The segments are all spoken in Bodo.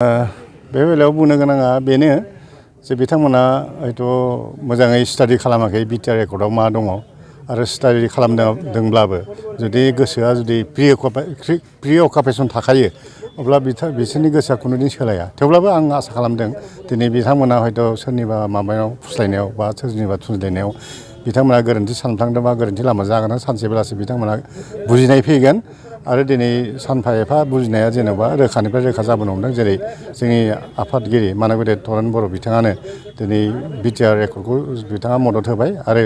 बे बेलायाव बुंनो गोनाङा बेनो जे बिथांमोना हयथ' मोजाङै स्टाडि खालामाखै बिटिआर रेकर्डआव मा दङ आरो स्टाडि खालामदोंब्लाबो जुदि गोसोआ जुदि प्रिअकुपेसन थाखायो अब्ला बिसोरनि गोसोआ खुनुदिन सोलाया। थेवब्लाबो आं आसा खालामदों दिनै बिथांमोना हयथ' सोरनिबा माबायाव फुस्लायनायाव बा सोरनिबा थुनज्लायनायाव बिथांमोना गोरोन्थि सानफ्लांदों बा गोरोन्थि लामा जागोन सानसे बेलासि बिथांमोना बुजिनाय फैगोन आरो दिनै सानफा एफा बुजिनाया जेनेबा रोखानिफ्राय रोखा जाबोनो हमदों। जेरै जोंनि आफादगिरि मानगोदै तरेन बर' बिथाङानो दिनै बिटिआर रेकर्डखौ बिथाङा मदद होबाय आरो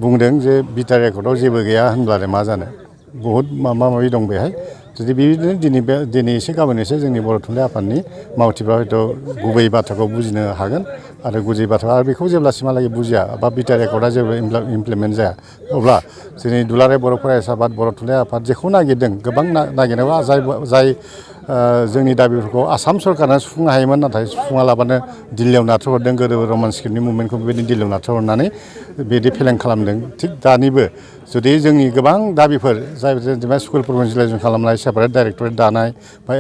बुंदों जे बिटिआर रेकर्डआव जेबो गैया होनब्लालाय मा जानो बहुद माबा माबि दं बेहाय। जुदि बेबायदिनो दिनै एसे गाबोन एसे जोंनि बर' थुनलाइ आफादनि मावथिफ्रा हयथ' गुबै बाथ्राखौ बुजिनो हागोन आरो गुदि बाथ्रा आरो बेखौ जेब्लासिमहालागै बुजिया बा बिटिआर रेकर्डआ जेबो इमप्लिमेन्ट जाया अब्ला जोंनि दुलाराय बर' फरायसा आफाद बर' थुनलाइ आफाद जेखौ नागिरदों गोबां नागिरनायाव जाय जोंनि दाबिफोरखौ आसाम सरकारा सुफुंनो हायोमोन नाथाय सुफुङालाबानो दिल्लीयाव नारथ्रोहरदों। गोदो रमान स्क्रिप्टनि मुभमेन्टखौ बेबायदि दिल्लीयाव नारथ्रोहरनानै बिदि फेलें खालामदों। थिग दानिबो जुदि जोंनि गोबां दाबिफोर जाय जेनेबा स्कुल प्रभिन्सियेलाइजेसन खालामनाय सेपारेट डाइरेक्टरेट दानाय बा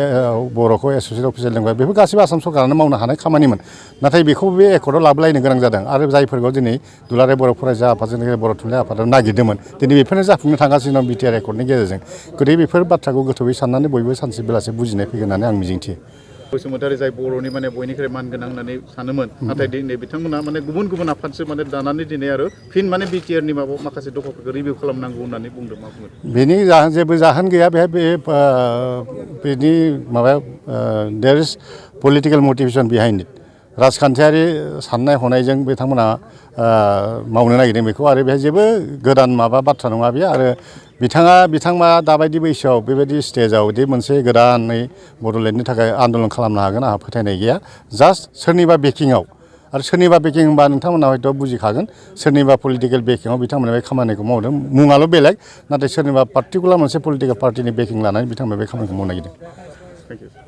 बर'खौ एस'सियेट अफिसियेल लेंगुवेज बेफोर गासैबो आसाम सरकारानो मावनो हानाय खामानिमोन। नाथाय बेखौ बे एकर्डआव लाबोलायनो गोनां जादों आरो जायफोरखौ दिनै दुलाराय बर' फरायसा आफादजों बर' थुनलाइ आफादाव नागिरदोंमोन दिनै बेफोरनो जाफुंनो थांगासिनो दं बिटिआर रेकर्डनि गेजेरजों। गतिके बेफोर बाथ्राखौ गोथौयै साननानै बयबो सानसे बेलासे बुजिनाय फैगोन होननानै आं मिजिंथियो। बसुमतारी जाय बर'नि माने बयनिख्रुइ मानगोनां होननानै सानोमोन नाथाय दिनै बिथांमोना माने गुबुन गुबुन आफादसो माने दानानै दिनै आरो फिन माने बिटिआरनि माखासे दफाफोरखौ रिभिउ खालामनांगौ होननानै बुंदों। मा बुंगोन? बेनि जेबो जाहोन गैया बेहाय बेनि माबायाव there is political motivation behind it. राजखान्थियारि साननाय हनायजों बिथांमोना मावनो नागिरदों बेखौ आरो बेहाय जेबो गोदान माबा बाथ्रा नङा बेयो। आरो बिथाङा दाबायदि बैसोआव बेबायदि स्टेजाव बिदि मोनसे गोदानै बड'लेण्डनि थाखाय आन्दलन खालामनो हागोन आंहा फोथायनाय गैया। जास्ट सोरनिबा बेकिंआव आरो सोरनिबा बेकिं होनबा नोंथांमोना हयथ' बुजिखागोन सोरनिबा पलिटिकेल बेकिंआव बिथांमोना बे खामानिखौ मावदों। मुङाल' बेलेग नाथाय सोरनिबा पार्टिकुलार मोनसे पलिटिकेल पार्टिनि बेकिं लानानै बिथांमोना बे खामानिखौ मावनो नागिरदों। Thank you.